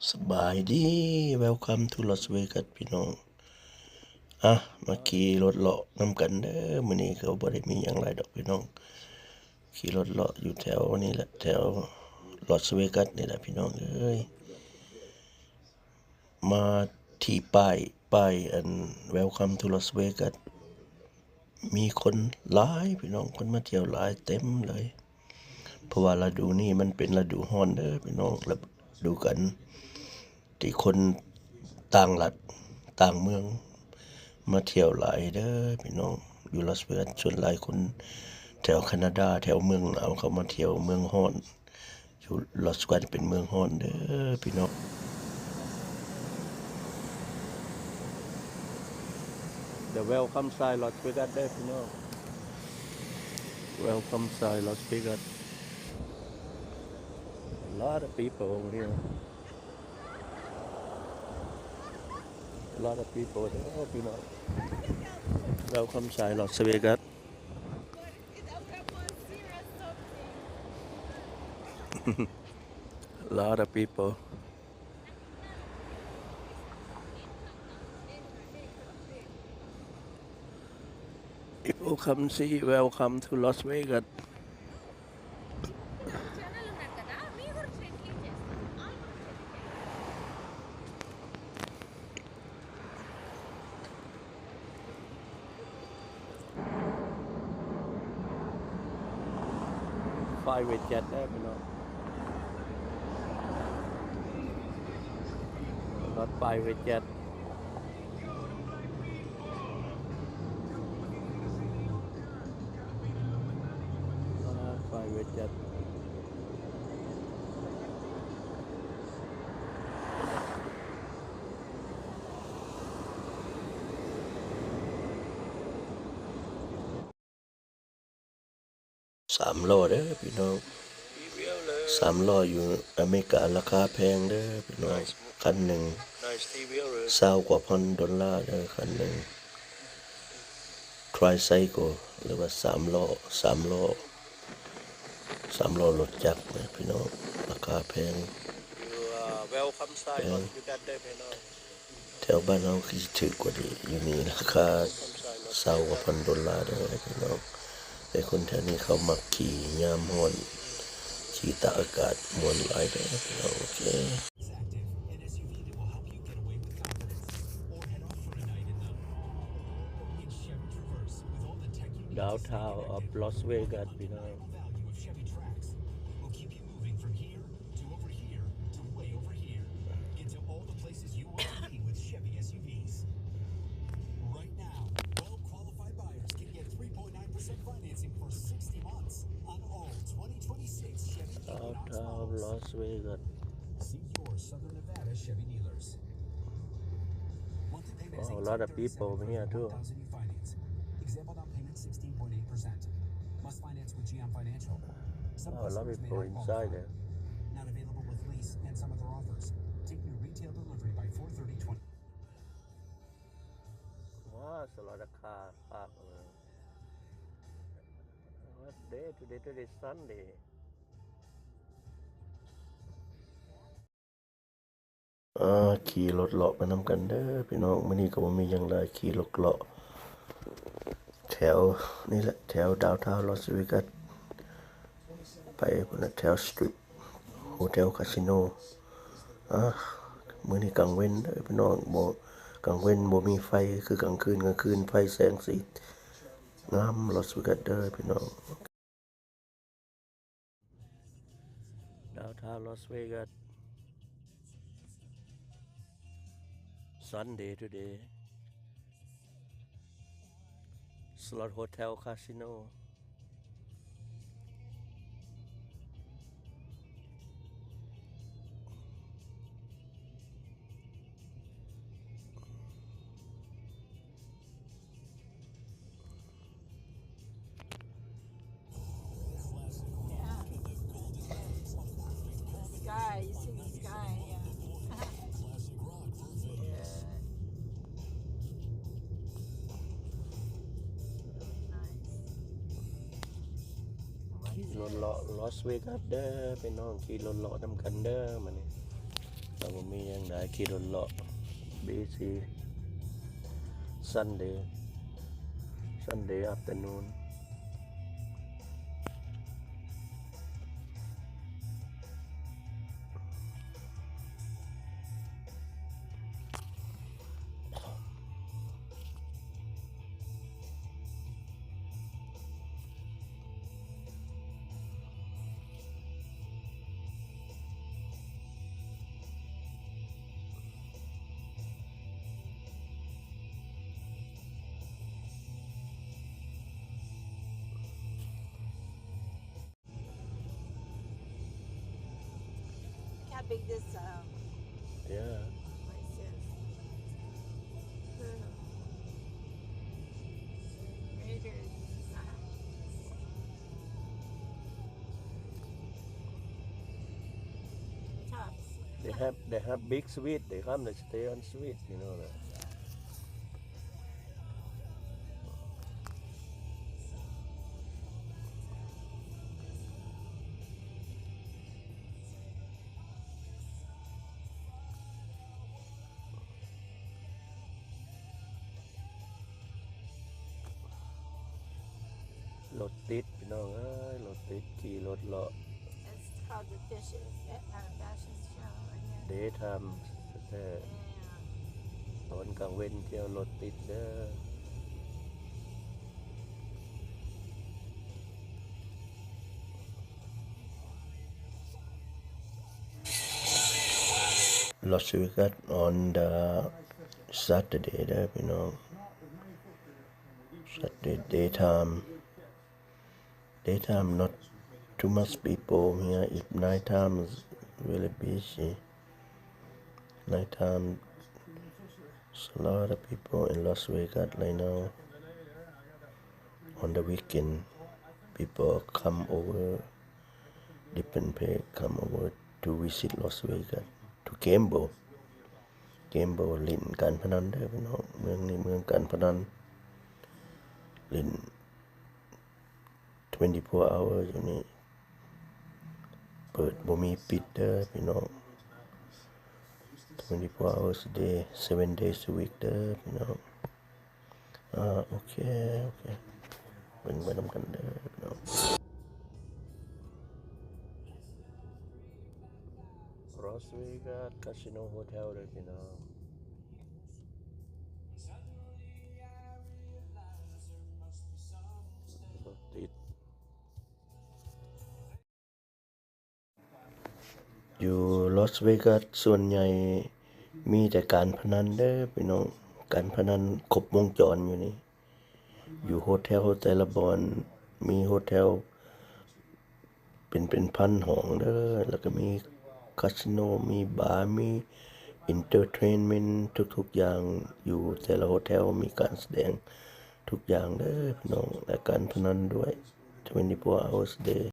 ສະບາຍດີ Welcome to Las Vegas ພີ່ນ້ອງ. ອ່ະ ມາຂີ່ລົດເລາະນຳກັນເດີ. ມື້ນີ້ກໍບໍ່ໄດ້ມີຫຍັງຫຼາຍດອກພີ່ນ້ອງ, ຂີ່ລົດເລາະຢູ່ແຖວນີ້ແຫຼະ ແຖວ Las Vegas ນີ້ແຫຼະພີ່ນ້ອງເອີຍ. ມາທີ່ປ້າຍ ປ້າຍອັນ Welcome to Las Vegas ມີຄົນຫຼາຍພີ່ນ້ອງ, ຄົນມາທ່ຽວຫຼາຍເຕັມເລີຍ ເພາະວ່າລະດູນີ້ມັນເປັນລະດູຮ້ອນເດີພີ່ນ້ອງ. ລະດູການທີ່ຄົນຕ່າງລັດຕ່າງເມືອງມາທ່ຽວຫຼາຍເດີພີ່ນ້ອງ. ຢູ່ Las Vegas ສ່ວນຫຼາຍຄົນແຖວ Canada ແຖວເມືອງໜາວ ເຂົາມາທ່ຽວເມືອງຮ້ອນ. ຢູ່ Las Vegas ເປັນເມືອງຮ້ອນເດີພີ່ນ້ອງ. The welcome sign Las Vegas ເດີພີ່ນ້ອງ. Welcome sign Las Vegas. A lot of people here. A lot of people ເດີພີ່ນ້ອງ. Welcome sign Las Vegas. A lot of people. People come see, welcome to Las Vegas. Private jet ເດີພີ່ນ້ອງ, ລົດ private jet. Private jet. ສາມລໍ້ເດີພີ່ນ້ອງ, ສາມລໍ້ຢູ່ອາເມລິກາລາຄາແພງເດີພີ່ນ້ອງ. ຄັນໜຶ່ງຊາວກວ່າພັນໂດລາເດີ ຄັນໜຶ່ງ. Tricycle ຫຼືວ່າສາມລໍ້ ສາມລໍ້ ສາມລໍ້ລົດຈັກເດີພີ່ນ້ອງ, ລາຄາແພງ. ແຖວບ້ານເຮົາຄືຊິຖືກກວ່ານີ້, ຢູ່ນີ້ລາຄາຊາວກວ່າພັນໂດລາເດີພີ່ນ້ອງ. ແຕ່ຄົນແຖວນີ້ເຂົາມັກຂີ່ຍາມຮ້ອນ, ຂີ່ຕາກອາກາດມ່ວນຫຼາຍເດີພີ່ນ້ອງ. ໂອເຄ. Downtown of Las Vegas ພີ່ນ້ອງ. Downtown Las Vegas. Wow, a lot of people here too. Wow, a lot of people inside there. Wow, it's a lot of car park. What day today? Today Sunday. ອ່າ ຂີ່ລົດເລາະໄປນຳກັນເດີພີ່ນ້ອງ. ມື້ນີ້ກໍບໍ່ມີຫຍັງຫຼາຍ, ຂີ່ລົດເລາະແຖວນີ້ແຫຼະ ແຖວ Downtown Las Vegas ໄປພຸ້ນລະ ແຖວ Strip Hotel Casino. ອ່າ ມື້ນີ້ກາງເວັນເດີພີ່ນ້ອງ, ບໍ່ ກາງເວັນບໍ່ມີໄຟຄືກາງຄືນ, ກາງຄືນໄຟແສງສີງາມ Las Vegas ເດີພີ່ນ້ອງ. Downtown Las Vegas. Sunday today. Slot Hotel Casino. Yeah. The sky, you see the sky, yeah. Yeah. Very nice. ຂີ່ລົດເລາະ Las Vegas ເດີພີ່ນ້ອງ, ຂີ່ລົດເລາະນຳກັນເດີມື້ນີ້. ກໍບໍ່ມີຫຍັງຫຼາຍ ຂີ່ລົດເລາະ ບີຊີ Sunday Sunday afternoon. Look how big this, um, yeah, place is. Hmm. Major design. Tops. They have, they have big suite. They come, they stay on suite, you know that. ລົດຕິດພີ່ນ້ອງເອີຍ ລົດຕິດ ຂີ່ລົດເລາະ. It's called the Fishes, uh, Fashion Show in here. Daytime ແທ້. Yeah. ຕອນກາງເວັນທ່ຽວລົດຕິດເດີ. Las Vegas on the Saturday ເດີພີ່ນ້ອງ. Saturday daytime, daytime not too much people here. If nighttime is really busy. Nighttime, it's a lot of people in Las Vegas right now. On the weekend, people come over, different place come over to visit Las Vegas to gamble. Gamble ຫຼິ້ນການພະນັນເດີພີ່ນ້ອງ. ເມືອງນີ້ເມືອງການພະນັນ ຫຼິ້ນ twenty-four hours ຢູ່ນີ້ ເປີດບໍ່ມີປິດເດີພີ່ນ້ອງ. Twenty-four hours a day, seven days a week ເດີພີ່ນ້ອງ. ອ່າ ໂອເຄ ໂອເຄ ເບິ່ງໄປນຳກັນເດີພີ່ນ້ອງ. Las Vegas Casino Hotel ເດີພີ່ນ້ອງ. ລົດຕິດ. ຢູ່ Las Vegas ສ່ວນໃຫຍ່ມີແຕ່ການພະນັນເດີພີ່ນ້ອງ. ການພະນັນຄົບວົງຈອນຢູ່ນີ້. ຢູ່ໂຮເທວແຕ່ລະບ່ອນ ມີໂຮເທວເປັນ ເປັນພັນຫ້ອງເດີ. ແລ້ວກໍມີຄາສິໂນ ມີບາ ມີ entertainment ທຸກໆຢ່າງ. ຢູ່ແຕ່ລະໂຮເທວມີການສະແດງທຸກຢ່າງເດີພີ່ນ້ອງ ແລະ ການພະນັນດ້ວຍ twenty-four hours a day.